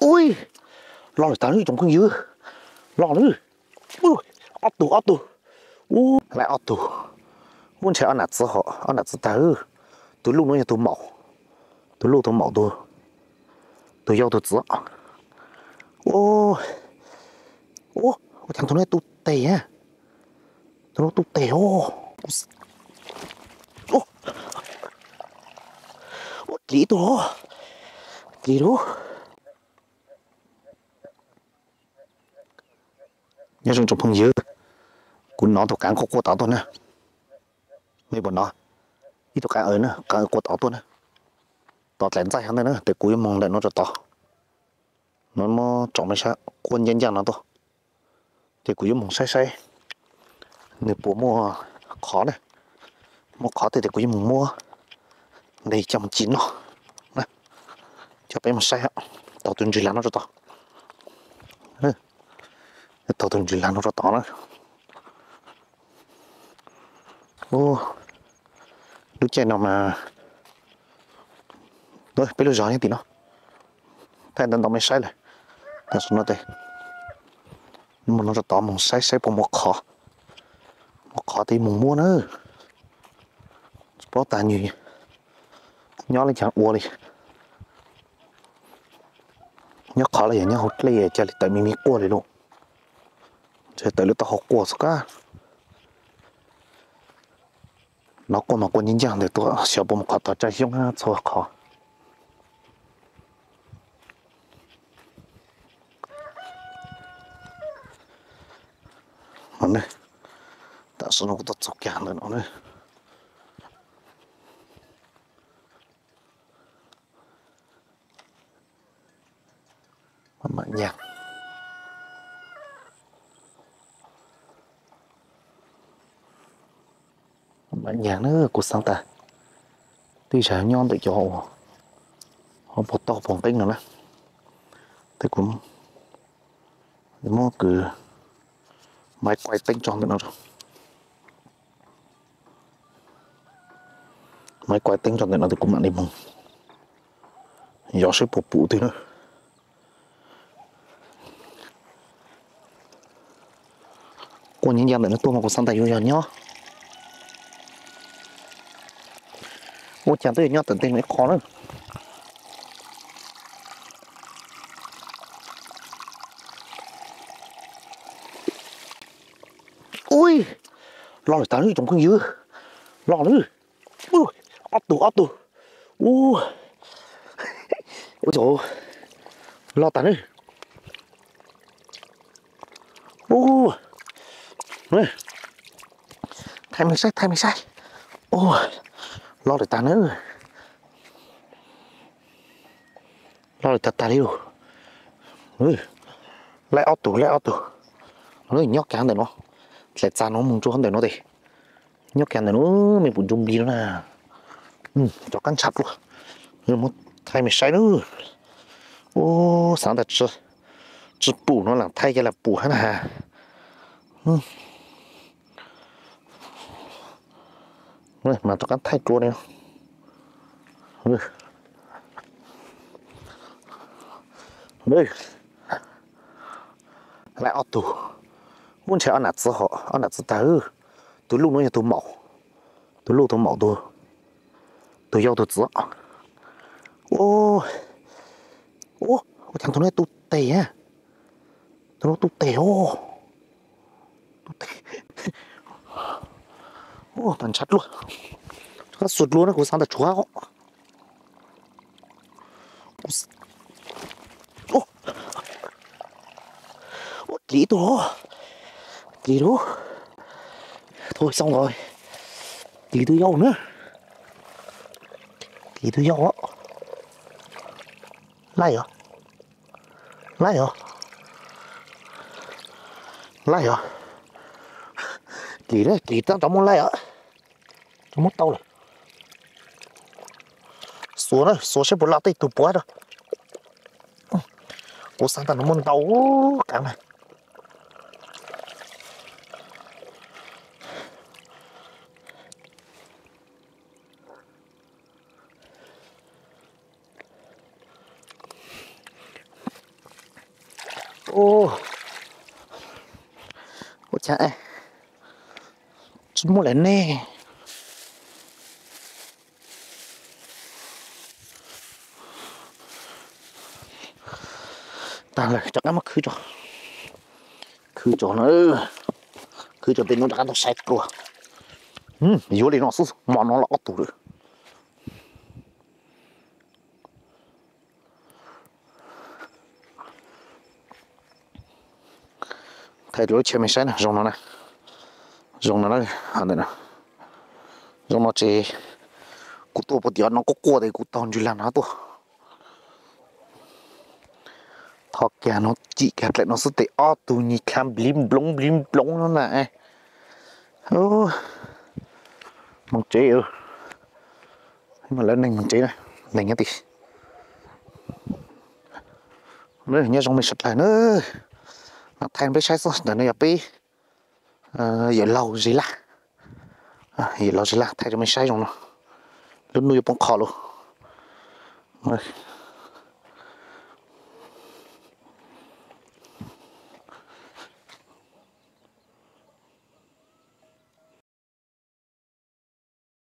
Ui, los lawm tag ib tsoom phooj ywg, los lawm. Ui, ob tug ob tug. Ub, laib ob tug. Ub, ntshe ob nam txiv ho, ob nam txiv tag. Tus luj no yog tus maum, tus luj tus maum, tus yau tus txiv. Ub, ub, ua cas tus no tu tes, tus no tu tes os. Ua dlig ib tug, dlig lawm. Nyob zoo tsoom phooj ywg, kuv hnov tus qav quaj quaj tod tuaj na. Mej puas hnov? Ib tug qav aws na, qav aws quaj tod tuaj na. Tos dlaim ntxaij heev ntawm na, tes kuv yuav moog ntawm no rau tod. No muab tsom mej saib, quaj ncaj ncaj no tuaj. Ces kuv yuav moog saib saib nws puas muaj qhov na. Muaj qhov tej tes kuv yuav moog muab ntes coj moog ci noj. Coj peb moog saib, taug tus ntswg lag no rau tod. Taug tus ntswg lag no rau tod na. Lub caij no mas peb lub zos nyob tim no, thaij ntau ntau mej saib lawm. Tam sim no tes moog no rau tod moog saib saib puas muaj qhov, muaj qhov tes moog muab na. Tsis paub tas nws nyob li cas ua li. Nyob qhov los yog nyob hauv dlej, ca li tawm me me quaj li lauj. Ntshe tawm lub taub hau quaj xwb kab. Nov quaj mas quaj ncaj ncaj ntawm tuaj, xyov puas muaj qhov tog tsaj xyoob txhua qhov. Tam sim no kuv tuaj txug kiag ntawm no na. Mam nyag, mam nyag na, kuv xaav tas tej zag nyob ntawm cov uas ho puag toj puag nqeeb no na. Tes kuv muab kws maiv kuaj teeb tso ntawm no. Maiv kuaj teeb tso ntawm no tes kuv mam li moog yov saib puas pum twg na. Quaj ncaj ncaj ntawm no tuaj mas kuv xaav tas yuav yog nyob. Ua cas twb yuav nyob tawm ntej no ib qho na. Ui, los lawm tag ib tsoom phooj ywg, los lawm. Ob tug ob tug. Ua, ua cas los tag na. Ua, thaij mej saib, thaij mej saib. Ua, los lawm tag na. Los lawm tag tag li. Laib ob tug, laib ob tug. Nyob kiag ntawm no, dlaim txag no moog rua ntawm no tes. Nyob kiag ntawm no, mej pum ntsuj nplig no na. Rov qab ntshav dlua, muab thaij mej saib na. Ua, xaav tas tsi pum no lam thaij ca lam pum hab na. Mas rov qab thaij dlua ne. Laib ob tug. Ub, ntshe ob nam txiv ho, ob nam txiv tag. Tus luj no yog tus maum, tus luj tus maum, tus yau tus txiv. Ua, ua, ua cas tus no tu tes, tus no tu tes os. Tu tes. Ua, ntshav dlua, rov qab xuas dlua na, kuv xaav tas tshuav. Ua, dlig ib tug, dlig lawm. Thaum xyoo ntawd dlig tug yau na, dlig tug yau. Laij os, laij os, laij os. Dlig, dlig tag rov muab laij os, rov muab tau lawm. Xuas na, xuas saib puas loj tej tug puav rau. Kuv xaav tas no muaj ntau kaav na. Ua cas tsis muaj lawm ne? Tag lawm, rov qab muab khwb tso, khwb tso na, khwb tso tej hnub rov qab tuaj saib dua. Yuav li no xwb, hmo no los ob tug lawm. Thaij rau lub tsheb me saib na, zoo no na, zoo no na, ntawm no, zoo no ces kuv tuaj puag tim no quaj quaj ces kuv taug ntsws lag no tuaj. Thov kiag no cim kiag dlaim no xwb ces ob tug nyuag dlha npliv nploov npliv nploov no na. Moog tsev, lawv neeg moog tsev, neeg nyob tim. Nyob zoo nej sawv daws na, mas thaij peb saib xwb, ntawm no yog peb yawm laug Zis Laj, yawm laug Zis Laj thaij rau mej saib zoo no. Lub hnub yuav poob qho lawm,